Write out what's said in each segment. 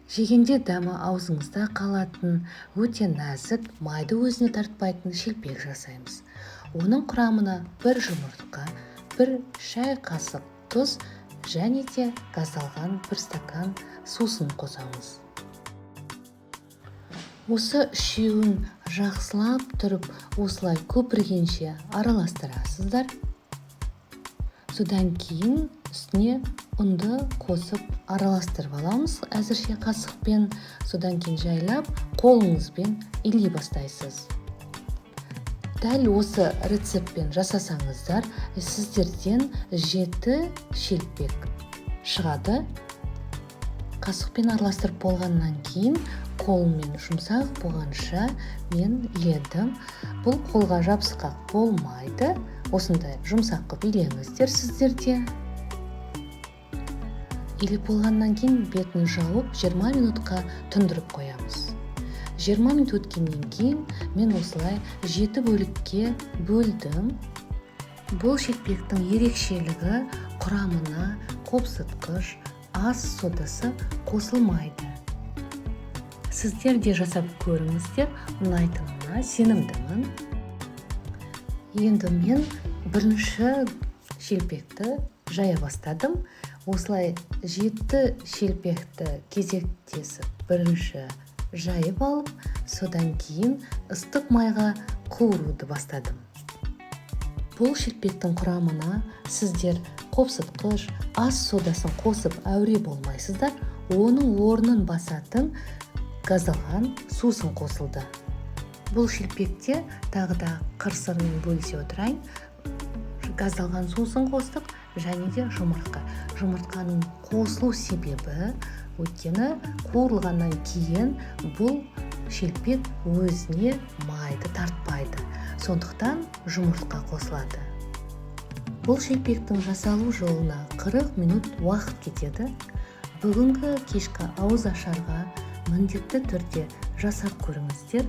Жегенде дәмі аузыңызда қалатын, өте нәзік, майды өзіне тартпайтын шелпек жасаймыз. Оның құрамына 1 жұмыртқа, 1 шай қасық тұз және де газдалған 1 стакан сусын қосамыз. Осы үшеуін жақсылап тұрып, осылай көпіргенше араластырасыздар. Содан кейін үстіне ұнды қосып араластырып аламыз әзірше қасықпен. Содан кейін жайлап қолыңызбен илей бастайсыз. Дәл осы рецептпен жасасаңыздар, сіздерден 7 шелпек шығады. Қасықпен араластырып болғаннан кейін қолмен жұмсақ болғанша мен иледім. Бұл қолға жабысқақ болмайды. Осындай жұмсақ қылып илеңіздер сіздер де. Илеп болғаннан кейін бетін жауып 20 минутқа тұндырып қоямыз. 20 минут өткеннен кейін мен осылай 7 бөлікке бөлдім. Бұл шелпектің ерекшелігі құрамына қопсытқыш, ас содасы қосылмайды. Сіздер де жасап көріңіздер, ұнайтынына сенімдімін. Енді мен бірінші шелпекті жая бастадым. Осылай 7 шелпекті кезектесіп бірінші жайып алып, содан кейін ыстық майға қуыруды бастадым. Бұл шелпектің құрамына сіздер қопсытқыш, ас содасын қосып әуре болмайсыздар. Оның орнын басатын газдалған сусын қосылды. Бұл шелпекте тағы да қыр-сырмен бөлісе отырайын. Газдалған сусын қостық және де жұмыртқа. Жұмыртқаның қосылу себебі, өйткені қуырылғаннан кейін бұл шелпек өзіне майды тартпайды. Сондықтан жұмыртқа қосылады. Бұл шелпектің жасалу жолына 40 минут уақыт кетеді. Бүгінгі кешкі ауыз ашарға міндетті түрде жасап көріңіздер.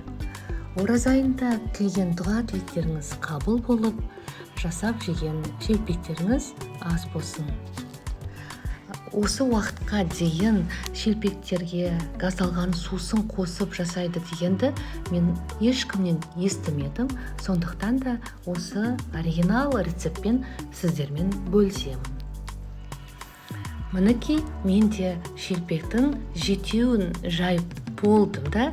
Ораза айында тілеген дұға тілектеріңіз қабыл болып, жасап жеген шелпектеріңіз ас болсын. Осы уақытқа дейін шелпектерге газдалған сусын қосып жасайды дегенді мен ешкімнен естімедім. Сондықтан да осы оригинал рецептпен сіздермен бөлісемін. Мінекей, мен де шелпектің 7-уін жайып болдым да,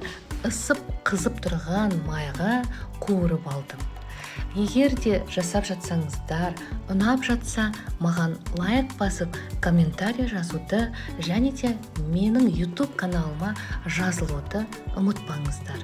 ысып қызып тұрған майға қуырып алдым. Егер де жасап жатсаңыздар, ұнап жатса, маған лайк басып, комментарий жазуды және де менің YouTube каналыма жазылуды ұмытпаңыздар.